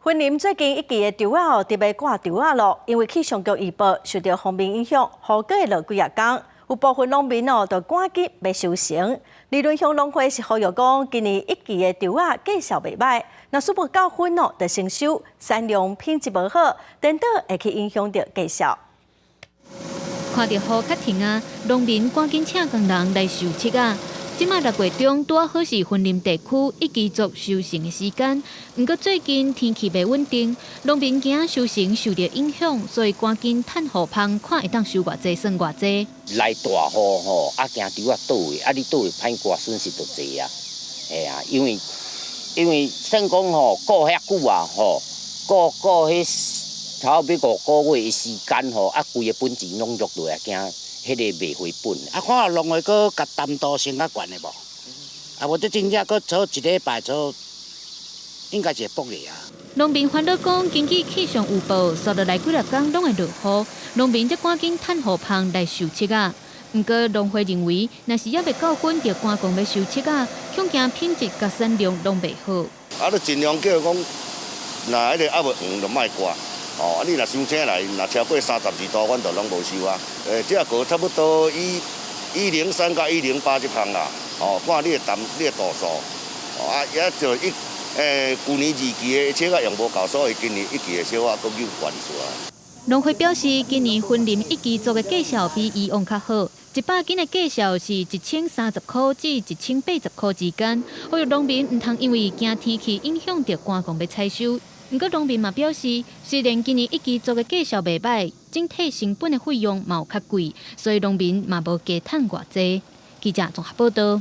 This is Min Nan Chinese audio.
雲林最近一季的稻仔哦，得欲割稻仔囉，因為氣象局預報受著鋒面影響，雨閣會落幾仔工，有部分農民哦，就趕緊欲收成。二崙鄉農會是呼籲講，今年一季的稻仔價數袂䆀，若是無夠分哦，就先收，產量品質無好，顛倒會去影響著價數。看著雨較停啊，農民趕緊請工人來收粟仔。這馬六月中拄好是雲林地區一季作收成的時間，毋過最近天氣袂穩定，農民驚收成受著影響，所以趕緊趁雨芳，看會當收偌濟算偌濟。來大雨吼，啊驚稻仔倒去，啊你倒去歹割，損失就濟啊。嘿啊，因為算講吼，顧遐久啊吼，顧顧彼差不多5個月的時間吼，啊規個本錢攏落落來，驚彼个袂回本。啊，看農會閣共淡度升較懸的無？啊，無這真正閣做一禮拜做，應該是會爆去啊。農民煩惱講，根據氣象預報，紲落來幾若工攏會落雨，農民則趕緊趁雨芳來收粟仔。毋過農會認為，若是猶未夠分，就趕工欲收粟仔，恐驚品質佮產量攏袂好。啊，你盡量叫講，若彼个猶未黃就莫割。哦，啊你若傷青來，若超過32度，阮就攏無收啊。這個差不多103佮108這芳啦。哦，看你的淡，你的度數。哦，啊，也就一，舊年二季的粟仔用無夠，所以今年一季的粟仔閣又懸出來。農會表示，今年雲林一季作的價數比以往較好，100斤的價數是1030箍至1080箍之間。呼籲農民毋通因為驚天氣影響，就趕工欲採收。毋過農民嘛表示，雖然今年一季作的價數袂䆀，整體成本的費用嘛有較貴，所以農民嘛無加趁偌濟。記者綜合報導。